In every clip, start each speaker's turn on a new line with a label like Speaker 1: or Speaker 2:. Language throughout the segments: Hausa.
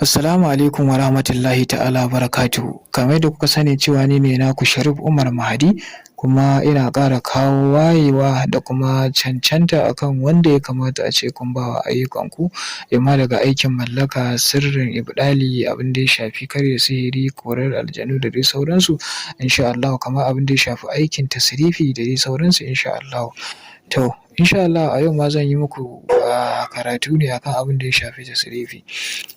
Speaker 1: Assalamu alaikum wa rahmatullahi ta'ala barakatuhu. Kamar yadda kuka sani cewa ni ne naku Sharif Umar Mahadi, kuma ina ƙara kawo wayewa da kuma cancanta akan wanda ya kamata a ce kun bawa ayyukanku, imma daga aikin mallaka, sirrin ibɗali, abin da ya shafi karya sihiri, korar aljanu da dai sauransu, insha Allahu, kamar abin da ya shafi aikin tasrifi da dai sauransu, insha Allahu. To, insha Allah a yau ma zan yi muku karatu ne akan abin da ya shafi tasrifi.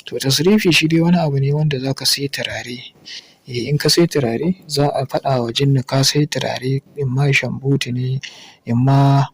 Speaker 1: To, tasrifi shi dai wani abu ne wanda za ka sai turare. In ka sai turare, za a faɗa wa jinni ka sai turare, imma shambutu ne, imma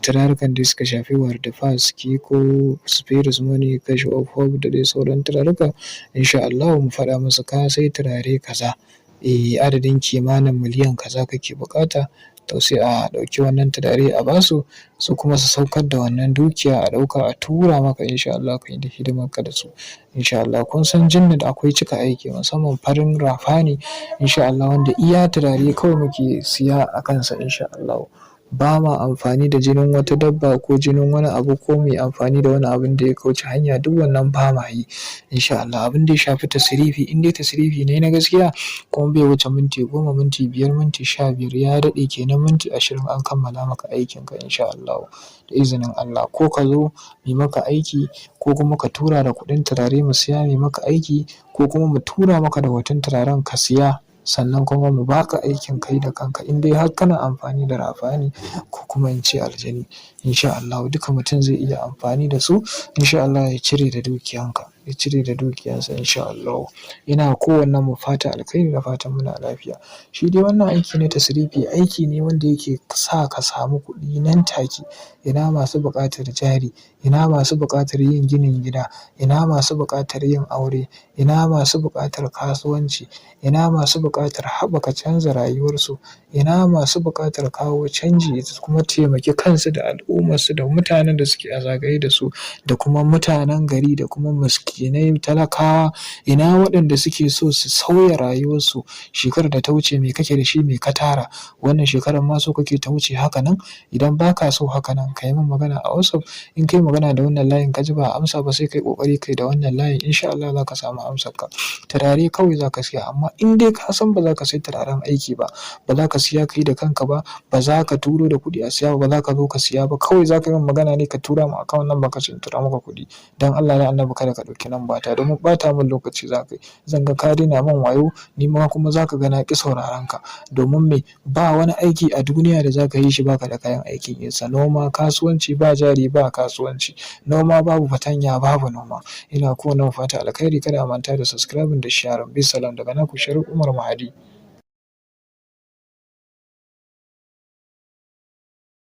Speaker 1: turarukan da suka shafi Wardifas, Kiko, Spirit Money, Cash of Hope da dai sauran turaruka. Insha Allahu mu faɗa musu ka sai turare kaza. Adadin kimanin miliyan kaza kake buƙata, to sai a ɗauki wannan turare a basu, su kuma su saukar da wannan dukiya, a ɗauka a tura maka, insha Allah ka yi hidimarka da su. Insha Allah kun san jinni da akwai cika aiki, musamman farin rafani, insha Allah, wanda iya turare kawai muke siya a kansa, insha Allahu. Ba ma amfani da jinin wata dabba ko jinin wani abu ko mu yi amfani da wani abun da ya kauce hanya, duk wannan ba ma yi, insha Allah. Abin da ya shafi tasrifi, in dai tasrifi ne na gaskiya, kuma bai wuce minti 10, minti 5, minti 15, ya daɗe kenan minti 20, an kammala maka aikinka, insha Allahu, da izinin Allah. Ko ka zo mu yi maka aiki, ko kuma ka tura da kuɗin turare mu siya mu yi maka aiki, ko kuma mu tura maka da hoton turaren ka siya, sannan kuma mu baka aikin kai da kanka, in dai har kana amfani da rafani ko kuma in ce aljani. Insha Allahu duka mutum zai iya amfani da su, insha Allah, ya cire da dukiyanka, ya cire da dukiyansa, insha Allahu. Ina kowannen mu fatan alkhairi da fatan muna lafiya. Shi dai wannan aiki na tasrifi aiki ne wanda yake sa ka samu kuɗi nan take. Ina masu buƙatar jari, ina masu buƙatar yin ginin gida, ina masu buƙatar yin aure, ina masu buƙatar kasuwanci, ina masu buƙatar haɓaka canza rayuwarsu, ina masu buƙatar kawo canji su kuma taimaki kansu da al'ummarsu da mutanen da suke a zagaye da su da kuma mutanen gari da kuma miskinai talakawa, ina waɗanda suke so su sauya rayuwarsu. Shekarar da ta wuce me kake da shi, me ka tara? Wannan shekarar ma so kake ta wuce haka nan? Idan ba ka so haka nan, ka yi min magana a WhatsApp. In kai magana da wannan layin ka ji ba a amsa ba, sai kai ƙoƙari kai da wannan layin, insha Allah za ka samu amsarka. Turare kawai za ka siya, amma in dai ka san ba za ka sayi turaren aiki ba, ba za ka siya kai da kanka ba, ba za ka turo da kuɗi a siya ba, ba za ka zo ka siya ba, kawai za ka yi min magana ne ka tura mun account number ka ce in tura maka kuɗi. Dan Allah dan Annabi kada ka ɗauki lamba ta, domin ɓata min lokaci za ka yi. Zan ga ka daina min wayo, ni ma kuma za ka ga na ƙi sauraron ka. Domin me? Ba wani aiki a duniya da za ka yi shi ba ka da kayan aikin yinsa. Noma, kasuwanci ba jari ba kasuwanci. Noma babu fatanya babu noma. Ina kowannen mu fatan alkhairi, kada a manta da subscribing da sharing. Bisalam daga naku Sharif Umar Mahadi.